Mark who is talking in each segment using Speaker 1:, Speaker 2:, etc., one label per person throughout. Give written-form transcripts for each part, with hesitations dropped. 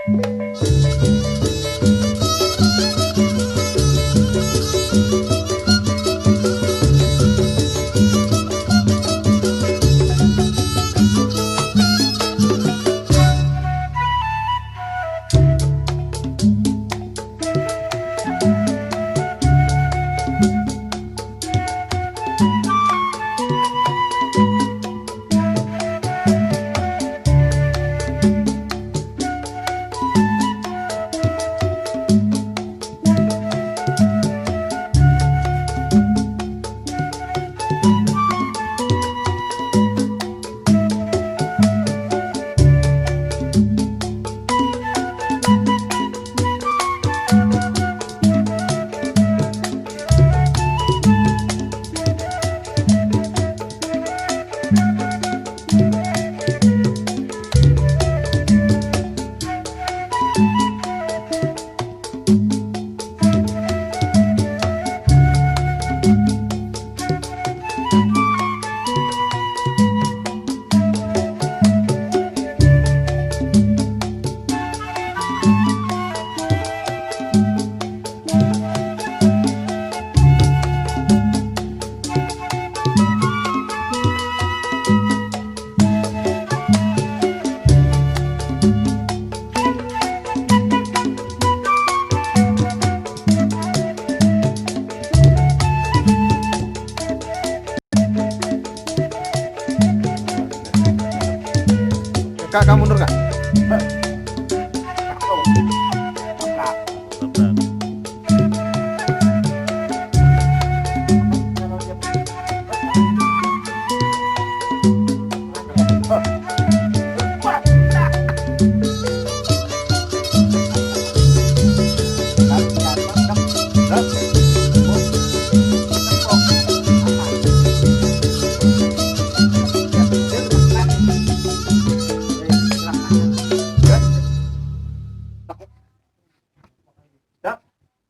Speaker 1: Kak, kamu mundur kak?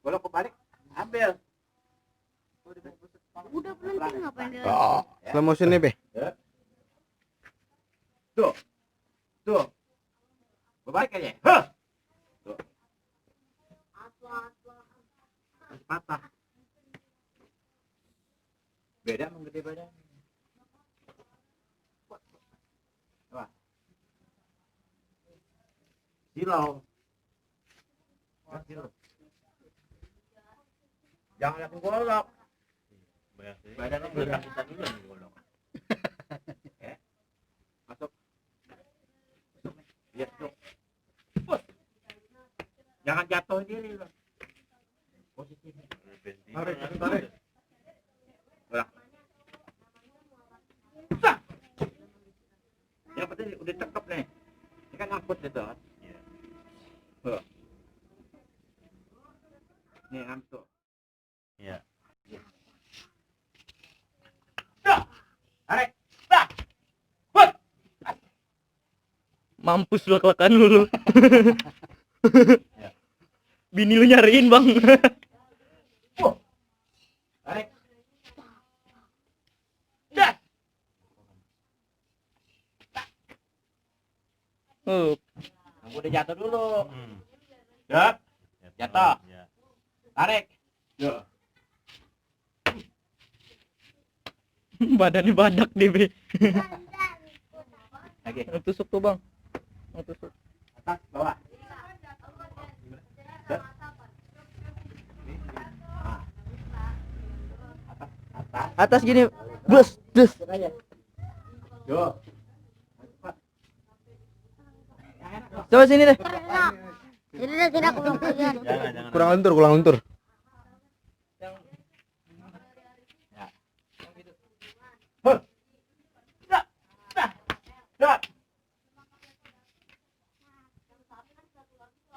Speaker 2: Kalau kebalik, ambil.
Speaker 3: Udah berhenti ngapain dia?
Speaker 1: Oh, slow motion nih, Be.
Speaker 2: Tuh. Tuh. Kebalik aja. Hah. Tuh. Masih patah. Beda sama gede badan. Apa? Silau. Silau. Jangan lihat golok. Badannya kita dulu nih golok. Masuk. Lihat tuh. Jangan jatuh diri lo. Posisi. Tarik. Udah. Yang penting udah cakep nih. Ini kan angkut itu. Iya. Nih angkut. Iya. Tarik.
Speaker 4: Mampus lu kelakan lu. Bini lu nyariin, Bang.
Speaker 2: Tarik. Aku udah jatuh dulu. Jatuh. Tarik. Yo.
Speaker 4: Badannya badak deh, Be.
Speaker 2: Lagi.
Speaker 4: Tusuk tuh, Bang. Tusuk.
Speaker 2: Atas, bawah.
Speaker 4: Atas gini. Bus.
Speaker 2: Yo.
Speaker 4: Coba sini deh.
Speaker 3: Jadi tidak aku belum bagian.
Speaker 1: Kurang lentur.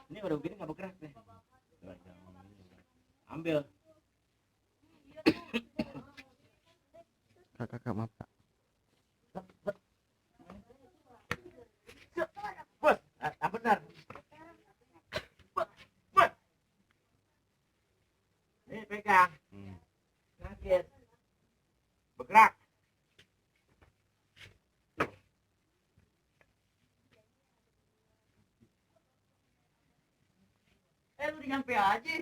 Speaker 2: Ini udah begini nggak bergerak deh. Ambil.
Speaker 1: Kakak maaf kak.
Speaker 2: Bos, benar. Bos. Nih pegang. Sakit. Bergerak. udah nyampe aja.